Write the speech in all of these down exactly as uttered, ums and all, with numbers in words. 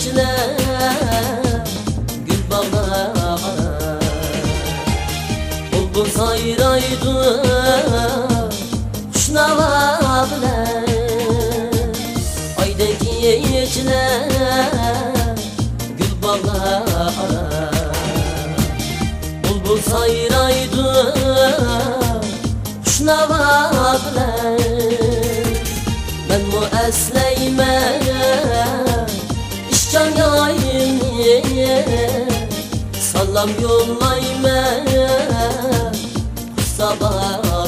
كېچىلەر، گۈل باغلار ئارا، بۇلبۇل سايرايدۇ خۇش ناۋا بىلەن. ئايدەك كېچىلەر، گۈل باغلار ئارا، بۇلبۇل سايرايدۇ خۇش ناۋا بىلەن. مەنمۇ ئەسلەيمەن ئىشچان يايىمنى، سالام يوللايمەن خۇش سابا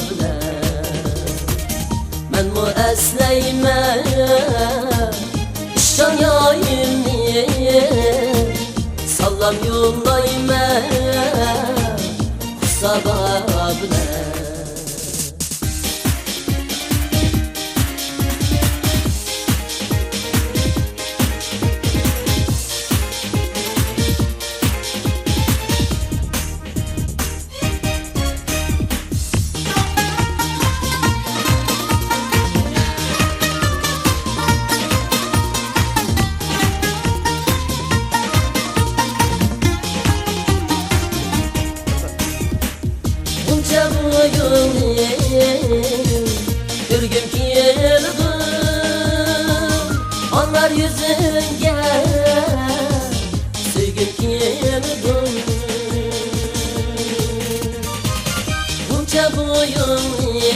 بىلەن. مەنمۇ ئەسلەيمەن ئىشچان يايىمنى، سالام يوللايمەن خۇش سابا بىلەن. غۇنچە بويۇڭنى كۆرگۈم كېلىدۇ، ئاڭلار يۈزۈڭگە سۆيگۈم كېلىدۇ. غۇنچە بويۇڭنى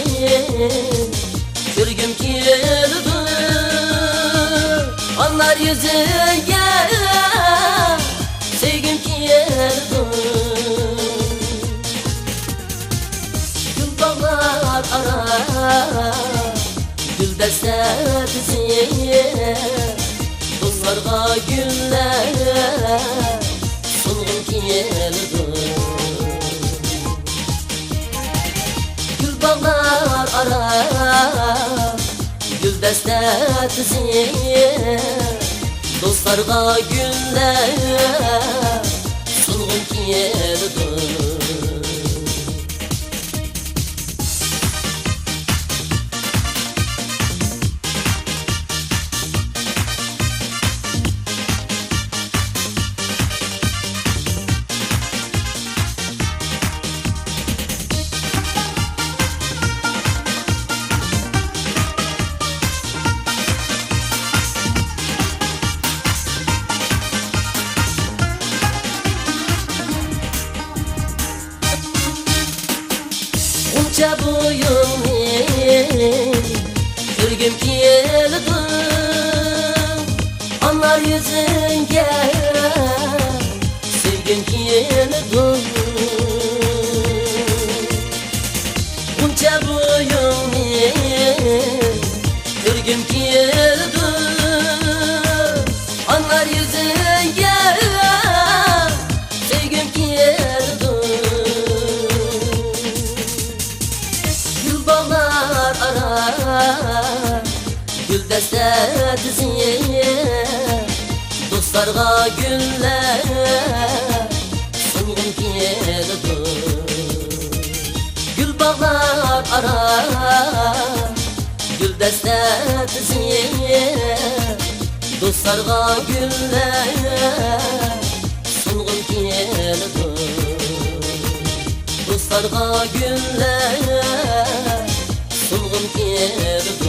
كۆرگۈم كېلىدۇ، ئاڭلار يۈزۈڭگە سۆيگۈم كېلىدۇ. گۈل باغلار ئارا، گۈل دەستە تىزىپ، دوستلارغا گۈللەر سۇنغۇم كېلىدۇ. گۈل باغلار ئارا، گۈل دەستە تىزىپ، دوستلارغا گۈللەر سۇنغۇم كېلىدۇ. غۇنچە بويۇڭنى كۆرگۈم كېلىدۇ، ئاڭلار يۈزۈڭگە سۆيگۈم كېلىدۇ. غۇنچە بويۇڭنى كۆرگۈم كېلىدۇ، ئاڭلار يۈزۈڭگە سۆيگۈم كېلىدۇ. گۈل باغلار ئارا، گۈل دەستە تىزىپ، دوستلارغا گۈللەر سۇنغۇم كېلىدۇ. گۈل باغلار ئارا، گۈل دەستە تىزىپ، دوستلارغا گۈللەر سۇنغۇم كېلىدۇ. دوستلارغا گۈللەر سۇنغۇم كېلىدۇ.